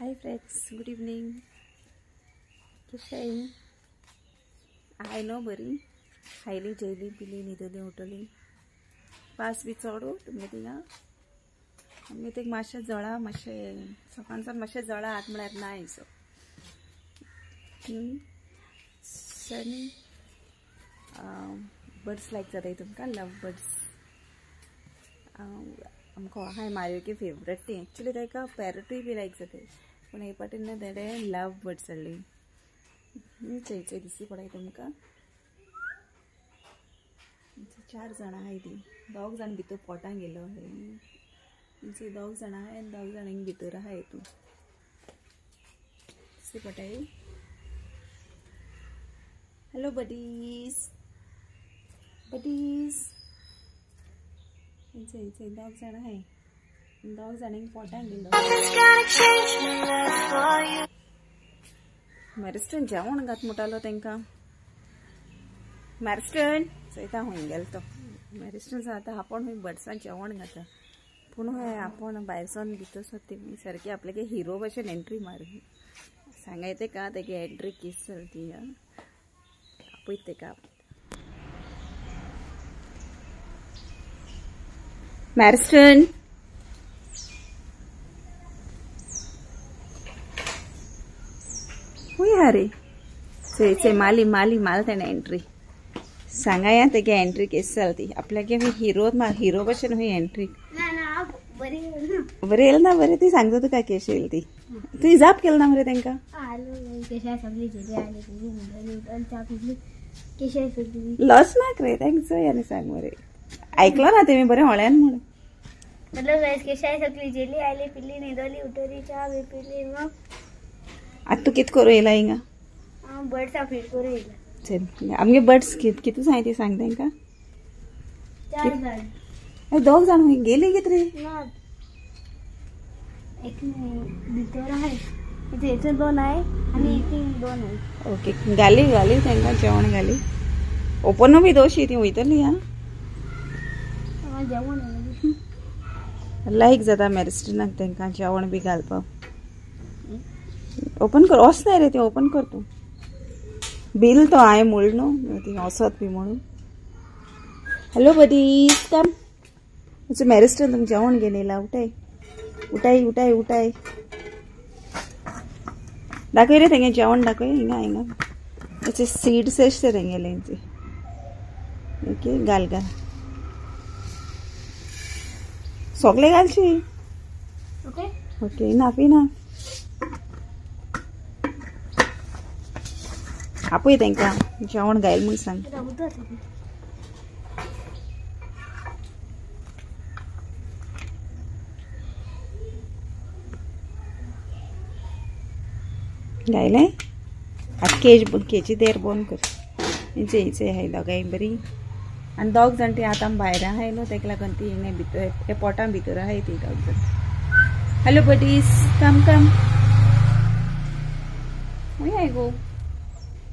Hi friends, good evening. कशें हाय न्हू बरी खायली जेयली पिली न्हिदली उठली। पास बी चड तुमगे थिंगा आमगे ते मातशें जळा, मातशें सकाळच्यान मातशें जळा आत म्हळ्यार ना सो आनी बर्ड्स लायक जाताय तुमकां, लव बर्ड्स आमकां हाय मारियोकी फेवरेट ती। एक्चुली ताका पॅरटूय बी लायक जाताय, पूण हे पाटीन ना तेणे लव बर्ड्स हाडली। चय चय दिसती पडाय तुमकां। चार जाणां आहाय ती, दोग जाण भितर पोटां गेलो आहाय, दोग जाणां आहाय आनी दोग जाणांक भितर आहाय तूं दिसती पडाय। हॅलो बडीज, बडीज दोग जाणां आहाय, दोग जाणांक पोटां गेलो। मॅरिस्टन जेवण घात म्हणटालो तांकां। मॅरिस्टन चोयता खंय गेलो तो। मॅरिस्टन आतां आपूण खंय बर्ड्सान जेवण घाता, पूण हय आपूण भायर सावन भितर सरता ती सारकी आपल्यागे हिरो भशेन एंट्री मार। सांगाय तेका तेगे एंट्री केस चल ती आपयत तेका। मॅरिस्टन खंय आहा रे? चोय चोय माली माली माल तेणें एंट्री। सांगाया तेगे एंट्री केस चल ती आपल्यागे हिरो हिरो भशेन खंय एंट्री बरें येयल ना? बरें ती सांगता तुका केश येयल ती। तुवें जाप केली ना मरे तांकां? लॉस नाक रे तांकां चोय आनी सांग मरे। आयकलो ना तेमी बरें होळ्यान म्हूण। आतां तूं कितें करूं येयला हिंगा? बर्ड्सां फीड करूं येयला। चल आमगे बर्ड्स कितू सांग ती सांग तांकां। चार जाण। दोग जाण खंय गेली कितें रे? ना एक भितर आहाय, थंयसर दोन आहाय आनी एक दोन आहाय। ओके घाली घाली तांकां जेवण घाली। ओपनू बी दोशी ती वयतली आं। जेवण लायक जाता मॅरिस्टनाक तांकां जेवण बी घालपाक। ओपन कर, वचनाय रे ती, ओपन कर तूं। बिल तो हांवें म्हूण न्हू ती वचत बी म्हणून। हॅलो बडीज कम। मॅरिस्टन तुमकां जेवण घेवन येयला। उठाय उठाय उठाय उठाय। दाखय रे तेंगे जेवण दाखय। हिंगा हिंगा तेचे सीड्स आसता तेंगेले। ओके घाल घाल सगळे घालशी। Okay okay enough enough. आपय तांकां जेवण घायल म्हूण सांग। घायलें आतां केज केजी देर बंद कर। इंचे इंचे आहाय दोगांय बरी आनी दोग जाण ती आतां भायर आहाय न्हू, तेका लागून ती हिंगा भितर ते पोटां भितर आहाय ती दोग जाण। हॅलो बडीज कम कम। खंय आहाय गो?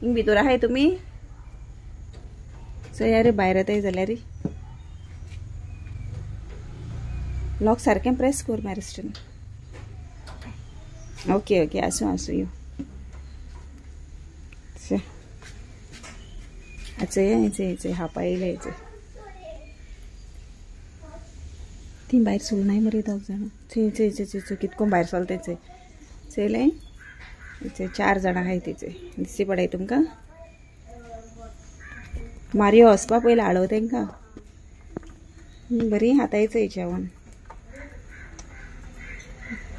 हिंग भितर आहाय तुमी? चोया रे भायर येताय जाल्यार लॉक सारकें प्रेस कर मॅरिस्टन। ओके ओके आसूं आसूं यो। चोया चोय चोय हापा येयले चोय ती भायर सोलनाय मरे दोग जाणां। चोय चोय चोय चोय कितको भायर सोल तें चोय चोयलें। चार जाणां आहाय तिचे दिसती पडाय तुमकां। मारियो वचपा पयलीं हाडो तांकां बरी हाताय चोय जेवण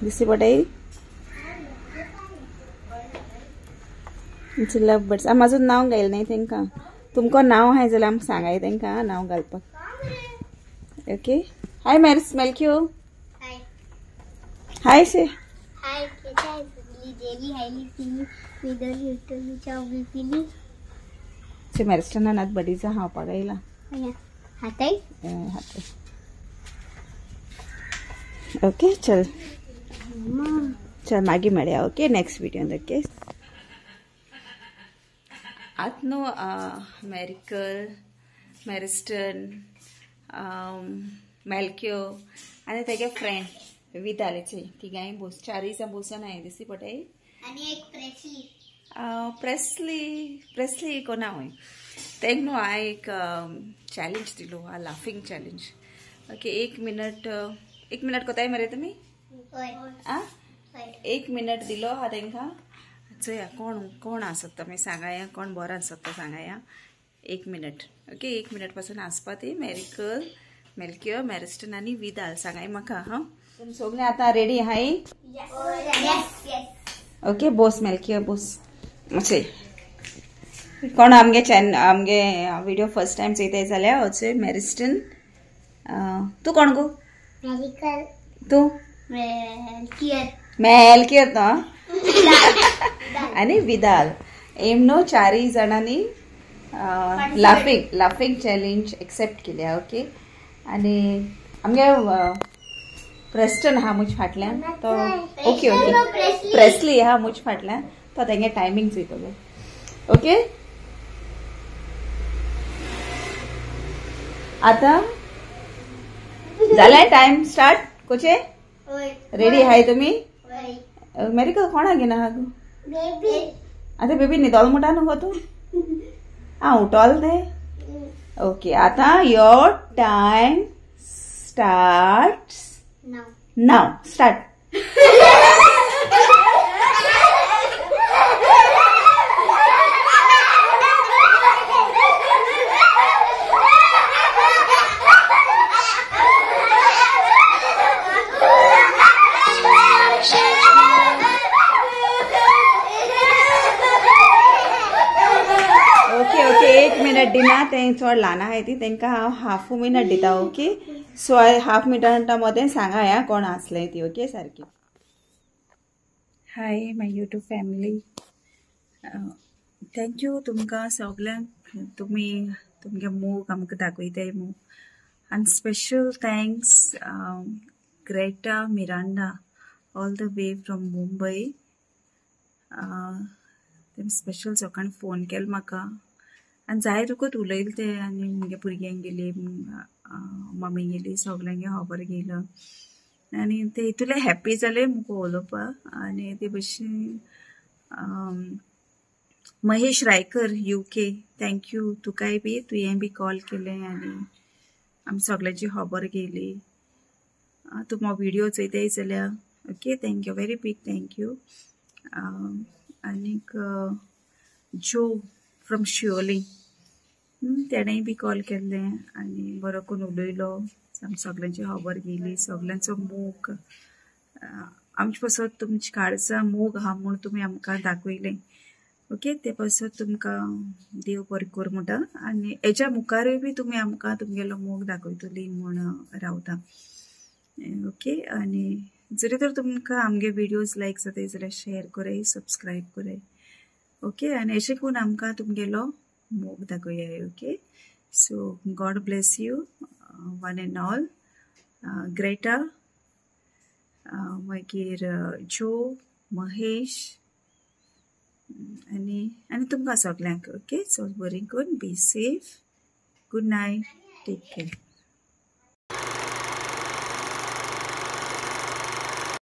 दिसती पडाय। लव बर्ड्स आम अजून नांव घायलें नाय तांकां। तुमकां नांव आहाय जाल्यार आमकां सांगाय तांकां नांव घालपाक। ओके हाय मॅरिस मेलक्यो हाय से मॅरिस्टनान आतां बडीचा खावपाक आयला। हाताय हाताय। ओके चल चल मागीर मेळया। Okay next व्हिडियोन। ओके आतां न्हू मॅरिकल मॅरिस्टन मेलक्यो आनी तेगे फ्रेंड विदालेचे तिगांय बोस चारय जाण बोसन हांवें दिसती पडटाय. आनी एक प्रेसली प्रेसली प्रेसली कोणा वय तेंक न्हू हांवें एक चॅलेंज दिलो हा, लाफिंग चॅलेंज. ओके एक मिनट एक मिनट कोताय मरे तुमी? आ एक मिनट दिलो हा तेंकां. चोया कोण कोण आसत तुमी सांगाया, कोण बरो आसत तो सांगाया. एक मिनट ओके एक मिनट पासून आसपा ती मेरिकल मेल्क्यो मॅरिस्टन आनी विदाल सांगाय म्हाका. हां तुमी सगळे आतां रेडी आहाय? ओके बोस मेल्क्यो बोस. अशें कोण आमगे चॅन आमगे व्हिडिओ फर्स्ट टायम चोयताय जाल्यार अशें मॅरिस्टन. तूं कोण गो? तूं मेल्कियर तो आनी विदाल. एम न्हू चारय जाणांनी लाफिंग लाफिंग चॅलेंज एक्सेप्ट केल्या. ओके आनी आमगे प्रेस्टन आहा मुज फाटल्यान तो. ओके ओके प्रेसली आहा मुज फाटल्यान तो तेंगे टायमींग चोयतलो. ओके आतां जालें टायम स्टार्ट कोचे? रेडी आहाय तुमी? मेरिकल कोणा घेना आहा गो? आतां बेबी न्हिदोल म्हणटा न्हू गो तूं? आं उठोल तें? ओके आतां your time starts now. Start. Okay okay एक मिनट दिना तें चड ल्हान आहाय ती तेंकां हांव हाफ मिनट दिता. ओके सो हाफ मिनटा मदें सांगा या कोण आसलें ती. ओके सारकी. Hi my YouTube family, thank you तुमकां सगल्यांक. तुमी तुमगे मोग आमकां दाखयताय मोग. आनी special thanks Greta Miranda all the way from Mumbai. तेमी स्पेशल सकाळीं फोन केलो म्हाका आनी जाय तुका उलयलें तें. आनी मुगे भुरग्यांक गेली मम्मी गेली सगल्यांगे खबर घेयलो आनी ते इतले हॅप्पी जाले मुका उलोवपाक. आनी ते भशेन Mahesh Raikar UK thank you तुकाय बी तुवें बी कॉल केलें आनी आमी सगल्यांची खबर घेयली. तूं म्हाका व्हिडियो चोयताय जाल्यार okay thank you very big thank you. आनीक जो फ्रॉम शिवोली तेणेय बी कॉल केल्लें आनी बरो करून उलयलो. आमी सगल्यांची खबर घेयली. सगल्यांचो मोग आमचे पासत तुमची काळजा मोग आहा म्हूण तुमी आमकां दाखयलें. ओके ते पासत तुमकां देव बरें कर म्हणटा आनी हेच्या मुखारूय बी तुमी आमकां तुमगेलो मोग दाखयतली म्हूण रावता. ओके आनी जरी तर तुमकां आमगे व्हिडियोज लायक जाताय जाल्यार शेर कराय सबस्क्रायब कराय. ओके आनी अशें करून आमकां तुमगेलो मोग दाखयाय. Okay so God bless you one and all. Greta मागीर जो महेश आनी आनी तुमकां सगल्यांक. ओके सो बरें करून be safe. Good night. Take care.